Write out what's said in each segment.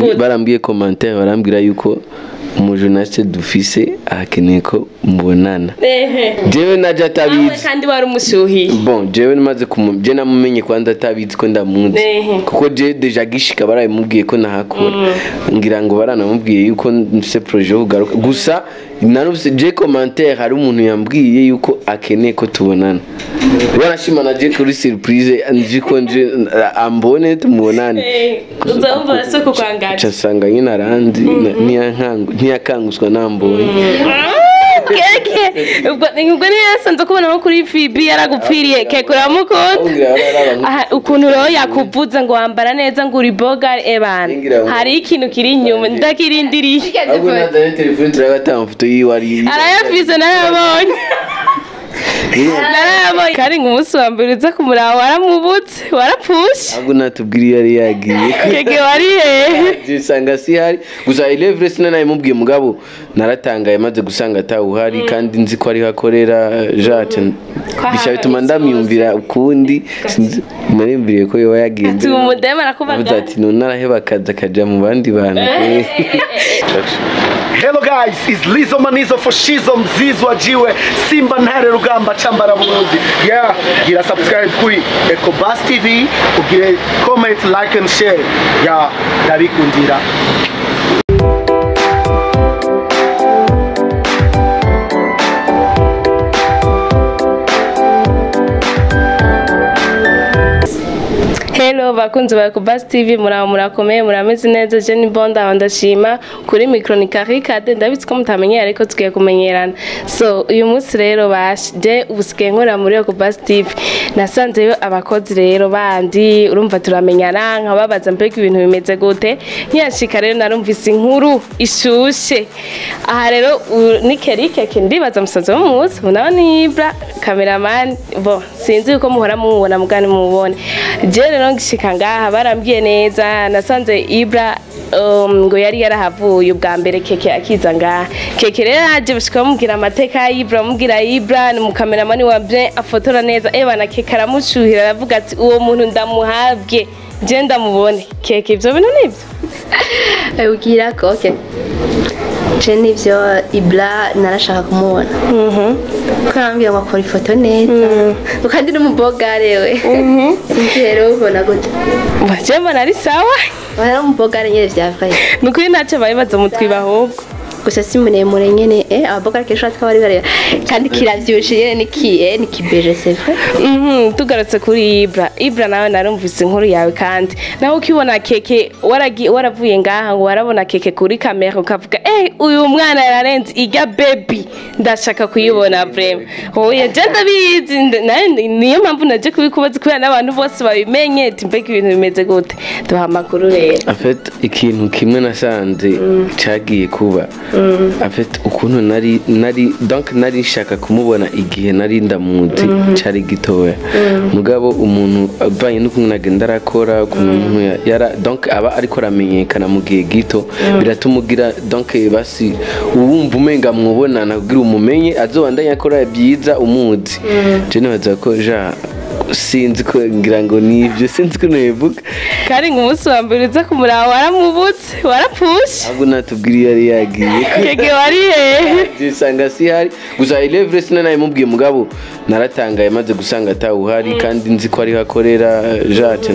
Barambwiye commentaire, barambwira yuko umujournaliste dufise akeneye ko mubonana. Jewe naje atabizi. Kandi wari umushuhiye. Bon, jewe namaze je namumenye kwanza atabizi ko ndamuzi. Kuko je déjà gishika barabimubwiye ko nahakora. Ngira ngo baranamubwiye yuko mfise projet yo kugaruka. Gusa narufise je commentaire, hari umuntu yambwiye yuko akeneye ko tubonana. Barashima na je kuri surprise nzi ko nje ambone tumubonane. Uzumva soko kwangaje. Casanga nyine arandi ntiyakanguswa nambonye. Keke ubwo niyo yasanze kubona nko kuri FB yaragupfiriye. Keke uramukunda ukuntu rero yakuvuze ngo wambara neza ngo uri boga ebana, hari ikintu kiri inyuma ndakirindiriye. Ahubwo nazanye telefone turagata amafoto yiwe ari arayafise, narayabonye narayabonye. Kandi ngo umunsi wa mbere uza kumuraba waramubutse warapfushe. Ahubwo natubwira iyo yari yagiye. Keke wari hehe? Usanga si hari gusa Elevre sinanayimubwiye, mugabo naratangaye maze gusanga atawuhari kandi nzi ko ariho akorera. Jace bisha bituma ndamyumvira ukundi, nariyumviriye ko yoba yagiye. Ati umudema arakubaga ati none araheba akazi akaja mu bandi bantu. Hello guys, it's Lizo Manizo for Shizo Mzizwa Jiwe Simba Ntare Rugamba Chambara Burundi. Yeah, gira subscribe kuri Ecobus TV, ugire comment, like and share. Yeah, ndabikundira. Hello bakunzi ba Ecobus TV, muraho murakomeye murameze neza. Je ni Bonda ndashima kuri micro ni Karikade, ndabitse ko mutamenyera ariko tugiye kumenyerana. So uyu munsi rero bashe ubusigaye nkora muri Ecobus TV, nasanzeyo abakozi rero bandi urumva turamenyana nkababaza mbega ibintu bimeze gute. Nkiyashika rero narumvise inkuru ishushe. Aha rero ni Kerike kindibaza musanze muzi nawe ni Ibra cameraman, bon sinzi uko muhora mubona mugani mubone. Je rero ngishika ngaha barambwiye neza, nasanze Ibra ngo yari yarahavuye ubwa mbere Keke akiza ngaha. Keke rero aje bashika bamubwira amateka ya Ibra, bamubwira Ibra ni umukameramani wa bien afotora neza. Ebana Keke aramushuhira aravuga ati uwo muntu ndamuhabwe je ndamubone. Keke ivyo bintu nivyo ubwira ko okay je nivyo Ibra narashaka kumubona. Ko arambwira ngo akora ifoto neza kandi n'umubogare we. Sinzi rero ubona gute. Je mbona ari sawa. Ari umubogare nyene vya vrai. Nukuri ntacyo babibaza mutwiba ahubwo. Gusa si muremure nyene ababogare kenshi batwa bari bareba kandi kiravyushe nyene ni kibeje c'est vrai. Tugarutse kuri Ibra. Ibra nawe narumvise inkuru yawe kandi nawe ukibona Keke waravuye ngaha ngo warabona Keke kuri kamera ukavuga uyu mwana yararenze irya baby ndashaka kuyibona vraiment. Oya je ndabizi niyo mpamvu naje kubikubaza kubera n'abantu bose babimenye ati mbega ibintu bimeze gute. Duha amakuru rero. En fait ikintu kimwe nasanze cagiye kuba En fait ukuntu nari donc nari nshaka kumubona igihe nari ndamuzi cari gitoya. Mugabo umuntu avanye n'ukuntu nagenda arakora ukuntu yara donc aba ariko aramenyekana mu gihe gito biratumugira donc basi uwumva umenga mwubonana kugira umumenye azobandanya akora byiza umuzi. Je nibaza ko ja sinzi ko ngira ngo nivyo sinzi ko nevuga. Kandi ngo umunsi wa mbere uza kumuraba waramubutse warapfushe. Ahubwo natubwira iyo yari yagiye. Keke wari hehe? Usanga si hari gusa Elevre sinanayimubwiye, mugabo naratangaye maze gusanga atawuhari kandi nzi ko ariho akorera. Jace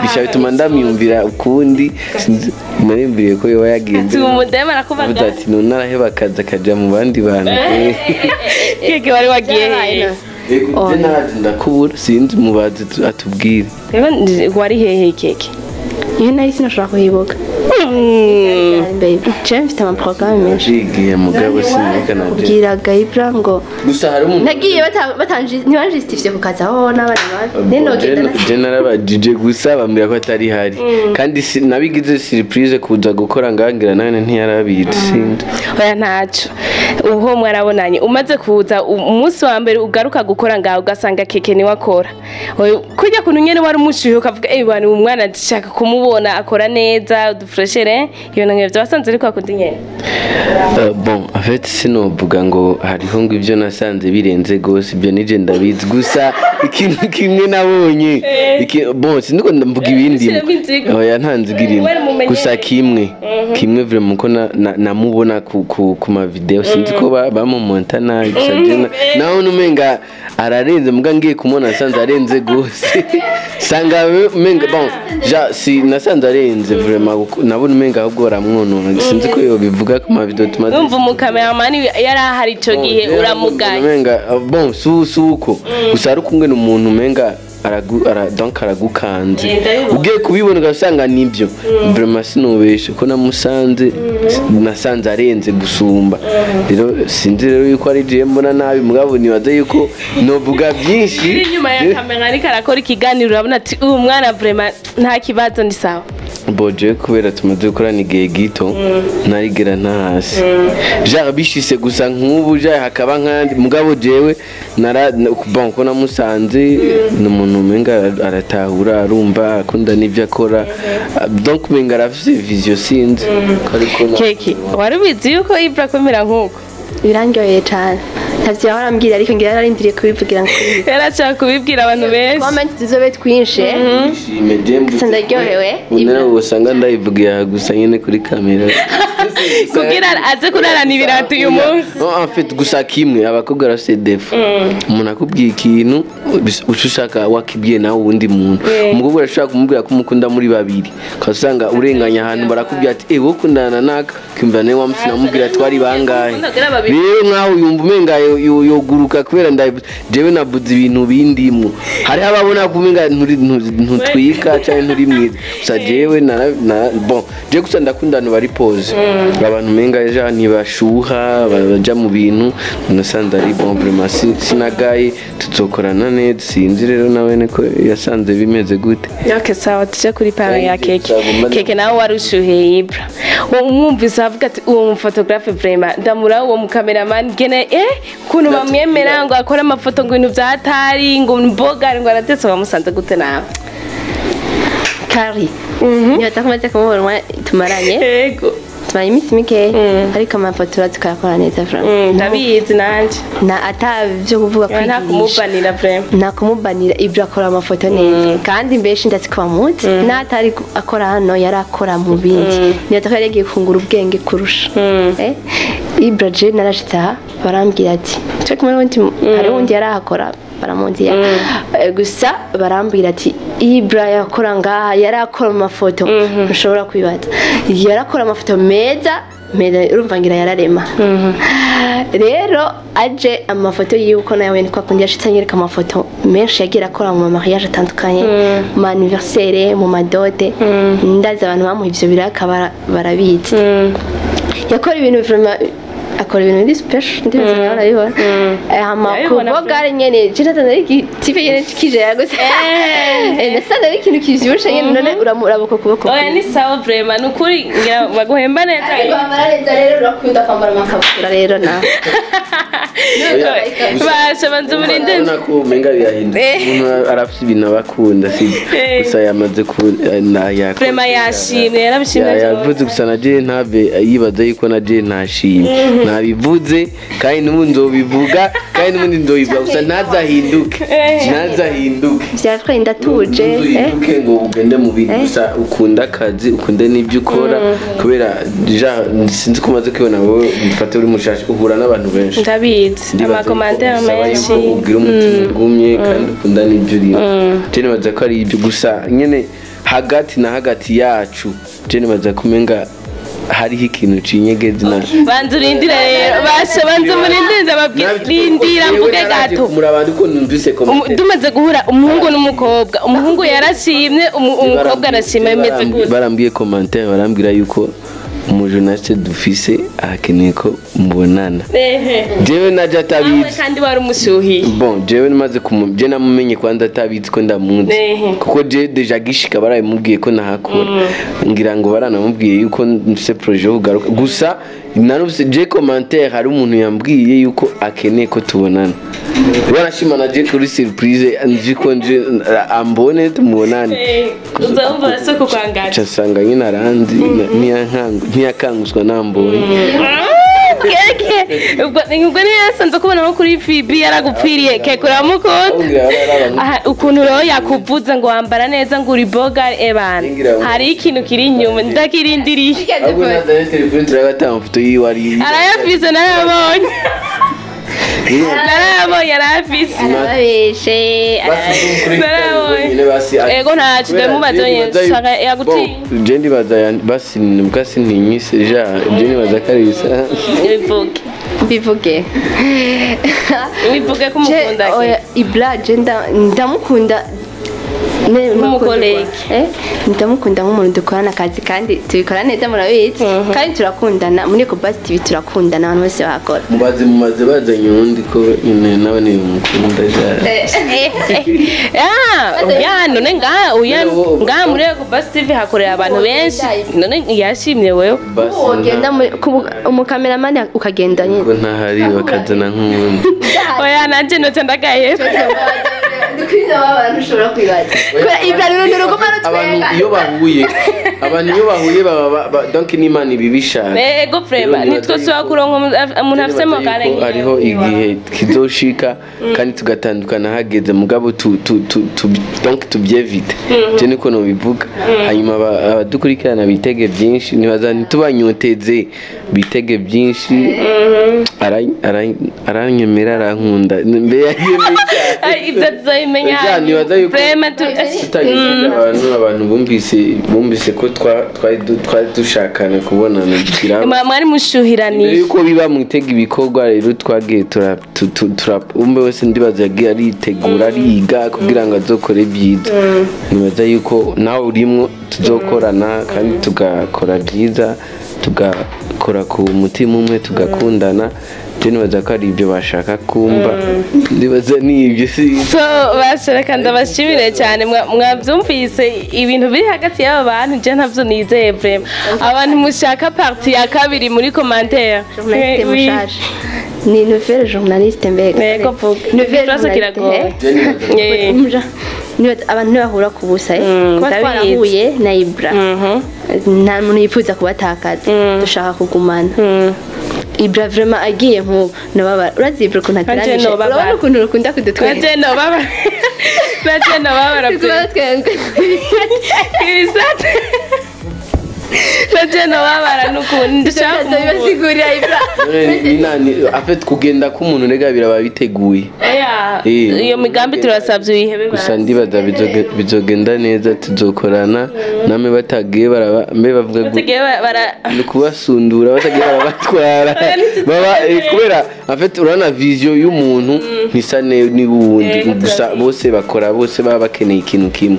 bisha bituma ndamyumvira ukundi, nariyumviriye ko yoba yagiye. Ati umudema arakubaga ati none araheba akazi akaja mu bandi bantu. Keke wari wagiye hehe? Ego ndakubura sinzi mubaze atubwire. Wari hehe Keke? Iyo nari sinashobora kuyibuka. Je mfite ama programme menshi. Igihe mugabo sinibuka na je. Ubwiraga Ibra ngo gusa hari umuntu nagiye batanje ntibanjistifye ku kazi aho n'abana babi. Neno genda je narabajije gusa bambwira ko atari hari. Kandi nabigize surprise kuza gukora ngangira nane ntiyarabizi sindi. Oya ntaco. Uho mwarabonanye umaze kuza umunsi wa mbere ugaruka gukora ngaho ugasanga Keke ni wakora. Kujya kuntu nyene wari umushuhe ukavuga bani umwana ndashaka kumubona akora neza udufresh fraîcheur, ibintu nk'ivyo wasanze ariko akunda nyene. Bon, en fait sinovuga ngo hariho ngo ibyo nasanze birenze gose, ibyo nije ndabizi. Gusa ikintu kimwe nabonye, bon, siniko mvuga ibindi. Shiramo inzigo. Oya, nta nzigo irimo. Wari mumenyereye. Gusa kimwe vraiment ko namubona ku ma video, sinzi ko bamumonta nabi. Gusa je naho numenga ararenze, muga ngiye kumubona nasanze arenze gose, sanga umenga, bon, ja si nasanze arenze vraiment, nabona umenga ahubwo baramwonona. Sinzi ko yobivuga ku ma video tumaze. Numva umukameramani yari ahari ico gihe uramugaye. Umenga, bon, suko gusa ari kumwe n'umuntu umenga aragu ara, donc aragukanze. Ndabibona. Ugiye kubibona ugasanga nibyo vraiment, sinubeshe ko namusanze, nasanze arenze gusumba. Rero sinzi rero yuko ari je mbona nabi, mugabo nibaze yuko novuga byinshi. Uri inyuma ya kamera ariko arakora ikiganiro, urabona ati uyu mwana vraiment nta kibazo, ni sawa. Boje kubera tumaze gukorana igihe gito, ntarigera ntahasi genre bishise gusa nk'ubu ja hakaba nkandi. Mugabo jewe nara bon, ko namusanze ni umuntu umenga aratahura, arumva, akunda n'ibyo akora. Donc umenga arafise vision, sinzi ko ariko Keke, wari ubizi yuko Ibra akomera nk'uko? Birandyoheye cyane. Ntavyo yahora ambwira, ariko ngira yararindiriye kubivugira ngo Yarashaka kubibwira abantu benshi. Comment zizobe twinshi. Nishime, je mvuze. Gusa ndaryohewe. Ubu nawe usanga ndayivugiye aha gusa nyine kuri kamera. Kugira aze kurarana ibirato uyu munsi. No, en fait gusa kimwe, abakobwa barafise défaut: umuntu akubwiye ikintu, uca ushaka wakibwiye nawe uwundi muntu. Umukobwa urashobora kumubwira ko umukunda muri babiri, ukasanga urenganya ahantu barakubwira ati: "Eh, wowe ukundana naka." Ukiyumva nawe wamusi namubwira twari bangahe. Ukundana babiri. Rero nkaho yumva umenga yoguruka kubera jewe navuze ibintu bindimwo. Hariho ababona ko umenga ntutwika canke nturi mwiza. Gusa jewe bon, jewe gusa ndakunda abantu bari posés, abantu umenga ja ntibashuha, baja mu bintu. Nasanze ari bon vraiment, sinagaye, tuzokorana neza. Sinzi rero nawe niko yasanze bimeze gute. Ok, sawa, tuje kuri pano ya Keke. Sawa. Keke, nawe wari ushuhiye Ibra, umwumvise avuga ati uwo muphotographe vraiment ndamura, uwo mucameraman gene, kuntu bamwemera ngo akore amafoto, ngo ibintu vyatari, ngo mboga, ngo aratetse, wamusanze gute nawe? Kari nibaza ko maze kumubona umwanya tumaranye. Yego. Tumaranye iminsi mikeya, ariko amafoto urazi ko ayakora neza vraiment. Ndabizi nanje. Na ata byo kuvuga nta kwigirisha. Kumubanira vraiment. Nta kumubanira, ibyo akora amafoto neza, kandi mbeshi ndazi ko bamuzi n'atari akora hano, yari akora mu bindi. Nibaza ko yari yagiye kungura ubwenge kurusha. Ibra, je narashitse aha barambwira ati turi kumwe n'uwundi, hari uwundi yari ahakora baramuzi gusa barambwira ati Ibra yakora ngaha, yari akora amafoto. Ntushobora kwibaza, yarakora amafoto meza meza. Urumva ngira yararema. Rero aje amafoto yiwe uko nawe niko akunda, yashitse anyereka amafoto menshi yagiye akora mu mariage atandukanye, mu ma anniversaire, mu madote. Ndazi abantu bamuha ivyo biraka barabizi. Yakora ibintu vraiment, akora ibintu biri special, ndibaza nawe urabibona. Hama Ndabibona. Kuboga nyene je nasanze ari igitype nyene kije yagutse. Nasanze ari ikintu kivyibushe nyene, none uramuraba uko kuboko. Oya, ni sawa vraiment, ni ukuri ngira baguhemba neza. Ariko wambara neza rero, urakunda kwambara amakabutura rero nawe. Basha banza murinde. Urabona ko umenga birahinduka. Umuntu arafite ibintu aba akunda, sibyo? Gusa yamaze ku na yakoze. Vraiment yashimye, yarabishimye. Yavuze gusa na je ntave yibaza yuko na je ntashimye. Nabivuze kandi n'ubu nzobivuga, kandi n'ubundi nzobivuga. Gusa ntazahinduke, ntazahinduke. Vyatwaye ndatuje. Ntuzinduke ngo ugende mu bintu. Gusa ukunde akazi, ukunde n'ibyo ukora, kubera ja sinzi ko umaze kwibona wowe, mfate uri mushasha, uhura n'abantu benshi. Ndabizi. Ndibaza yuko Amacommentaires bisaba menshi. yuko ugira umutima ugumye kandi ukunda n'ibyo urimo. Je nibaza ko ari ibyo gusa nyene hagati na hagati yacu, je nibaza ko umenga hariho ikintu cinyegezi na Banza urindire rero, basha banza murindire, ndababwira, rindira mvuge gato. Kumuraba ndiko numvise commentaire. Tumaze guhura umuhungu n'umukobwa, umuhungu yarashimye, umukobwa arashima, bimeze gute? Barambwiye commentaire, barambwira yuko umujournaliste dufise akeneye ko mubonana. Jewe naje Nawe atabizi. Kandi wari umushuhiye. Bon, jewe namaze je namumenye kwanza atabizi ko ndamuzi, kuko je déjà gishika barabimubwiye ko nahakora. Ngira ngo baranamubwiye yuko mfise projet yo kugaruka. Gusa narufise je commentaire, hari umuntu yambwiye yuko akeneye ko tubonana. Wanashima naje kuri surprise, nzi ko nje ambone tumubonane. Uzumva se kukwangaza. Casanga nyine aranzi, ntiyakanguzwa nambonye. Keke, ubwo niyo yasanze kubona nko kuri FB yaragupfiriye. Keke, uramukunda? Aha, ukuntu rero yakuvuze ngo wambara neza, ngo uri boga ebana, hari ikintu kiri inyuma ndakirindiriye. Ahubwo nazanye telefone, turagata amafoto yiwe ari Arayafise, narayabonye, narayabonye, arayafise. Arababeshe. Narayabonye. Ego, ntacyo ndamubaza nyine, shaka yagutinya. Je ndibaza basi mbwa sintinyise ja, je nibaza ko ari bisa. Bivuge. Mbivuge? Bivuge ko umukunda. Je- oya, Ibra je ndamukunda Nk'umukolege. Ndamukunda nk'umuntu dukorana akazi kandi tubikora neza, murabizi, kandi turakundana muri Ecobus TV, turakundana abantu bose bakora. Mubaze, mumaze bazanye uwundi ko nyine nawe ntibimukunda ja. Ya, none ngaha uya ngaha muri Ecobus TV hakorera abantu benshi, none yashimye wewe? Basi. Wogenda umukameramani ukagenda nyine. Ko ntahari bakazana nk'uwundi. Oya, nanje noca ndagahera. Abantu ushobora kwibaza kubera Ibra ni uruguma Abantu rutwenga. iyo bahuye, abantu iyo bahuye baba donc n'Imana ibibishaka. Ego, frema nitwo suba kuronka umuntu afise morale. Yuko hariho igihe kizoshika kandi tugatandukana hageze, mugabo tu tu tu tu donc tubyevite, je niko nobivuga. Hanyuma abadukurikirana bitege byinshi, nibaza ntitubanyoteze, bitege byinshi. Aranyemera, arankunda mbe yanyemeye. Ay, ibyo tuzabimenya. Ja, nibaza yuko Vrema tutagishije abantu bumvise ko twari dushakana kubonana biraba. Mwari mushuhiraniye. Mbere yuko biba mwitega ibikorwa rero, twagiye tura umwe wese ndibaza yagiye aritegura, ariga kugira ngo azokore byiza. Nibaza yuko nawe urimwo, tuzokorana kandi tugakora byiza, tugakora ku mutima umwe, tugakundana. Je nibaza ko ari ibyo bashaka kumva, ndibaza ni ibyo si. So bashaka ndabashimire cyane. Mwabyumvise ibintu biri hagati y'aba bantu, je ntavyo nizeye vraiment. Abantu mushaka partie ya kabiri, muri commentaire. Journaliste Oui. mushasha ni nouvelle journaliste mbega. Yego, vuga. Nouvelle Ikibazo journaliste. kiragoye. Abantu ntibahura ku busa, kuba Ndabizi. twarahuye na Ibra, nta muntu yifuza kubatakaza, dushaka kugumana. Ibra vraiment agiye nk'ubu nababara. Urazi Ibra ukuntu Nanje ataramishe? nobabara. Urabona ukuntu rukunda kudutwenga? Nanje nobabara, nanje nobabara. Tuguma twenga. Ibisate, nanje nobabara n'ukuntu ndashaka kumubura. Bibasigurira Ibra. None ni nani afite kugenda k'umuntu rega biraba biteguye. Oya, iyo migambi turasabye uyihebe. Gusa ndibaza bizogenda neza, tuzokorana namwe batagiye baraba mbe bavuga batagiye ni kubasundura, batagiye barabatwara baba kubera en fait urabona vision y'umuntu ntisa n'uwundi. Yego, gusa turabizi. Bose bakora, bose baba bakeneye ikintu kimwe.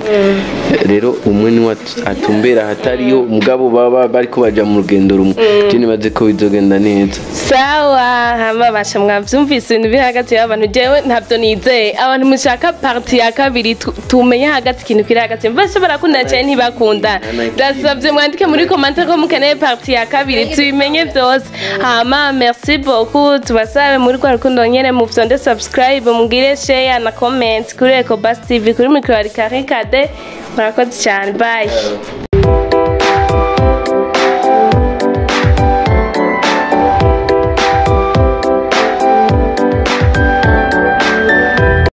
Rero umwe niwe atumbera ahatariyo, mugabo baba bariko baja mu rugendo rumwe. Je nibaze ko bizogenda neza. Sawa, hama basha mwavyumvise ibintu biri hagati y'abantu, jewe ntabyo nizeye. Abantu mushaka partie ya kabiri, tumenye hagati ikintu kiri hagati, basha barakundana cyane ntibakundana, ndasabye mwandike muri commentaire ko mukeneye partie ya kabiri, tubimenye byose. Hama merci beaucoup, tubasabe muri kwa rukundo nyene mufyonde subscribe, mugire share na comment kuri Ecobus TV. Kuri micro hari Kare Kade. Murakoze cyane, bye.